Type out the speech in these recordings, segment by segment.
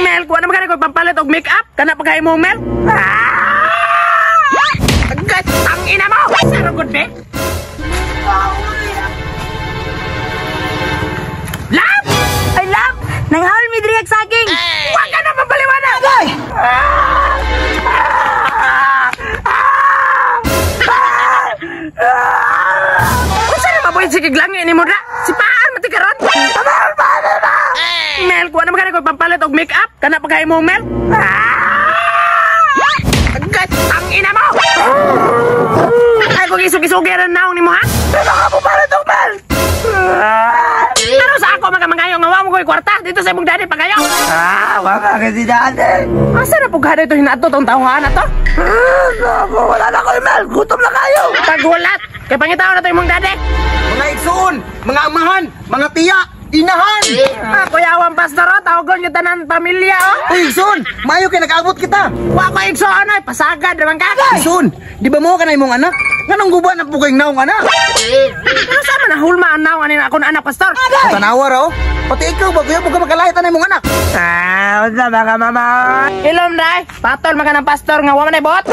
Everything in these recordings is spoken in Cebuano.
Mel, kuha naman ka ko pampalit og make up. Kana pagkain mo, Mel. Ah! Tang ina mo! Sarugod, be. Love! Ay, love! Nanghawal mi diri ag saging! Wag ka na mabaliwanag! Unsa na mabuhin si kiglangi ni mo na? Si paan mati karon? Mel, kuha naman ka ko pampalit og make up. Kana pagkain mo, Mel. Tang ina mo! Ay, kung isug-isugi rin naong ni mo, ha? Baka mo palit og Mel! Ano sa ako magamangayo nga wa mo ko'y kwarta dito sa imong daddy pagayo? Ah, wala ka si daddy. Asa na pugada ito hinato tong tawhan na to? Ah, wala na ko, Mel. Gutom na kayo. Paghulat! Kay pangitaon na to imong daddy. Mga igsoon, mga amahan, mga tiya, inahan! Ah, Kuya Awang Pastor, oh, tawagon yung tanan pamilya, oh. Uy, igsoon, maayo kay nag-abot kita. Wa ko igsoon, oy, pasagad naman ka. Igsoon, di ba mo ka na imong anak? Nganong guba na po kayong naong anak? Pero sama na hulma ang naong anin ako na anak, Pastor. Tanawa raw, pati ikaw ba kuya, buka makalahit na imong anak. Ah, unsa mga mama? Ilom day, patol man ka ng pastor nga wa man ay buot.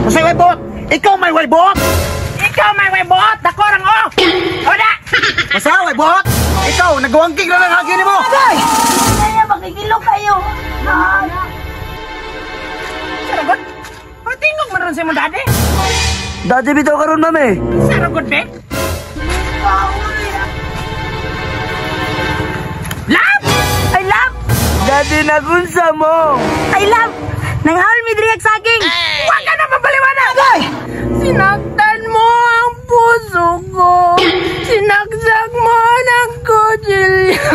Usay way buot, ikaw may way buot. Ikaw may way buot, dako rang oh. Oda. Basta way buot, ikaw nagwangking na lang hagi nimo. Kaya makikilo kayo! Saragot. Patingog man ron sa imong daddy. Daddy bitaw karon, mami. Saragot, be. Love! Ay, love! Daddy nagunsa mo. Ay, love! Nanghawal mi diri ag saging! Wag ka na mabaliwanag! Sinaktan mo ang puso ko. Sinaksak mo ng kutsilyo.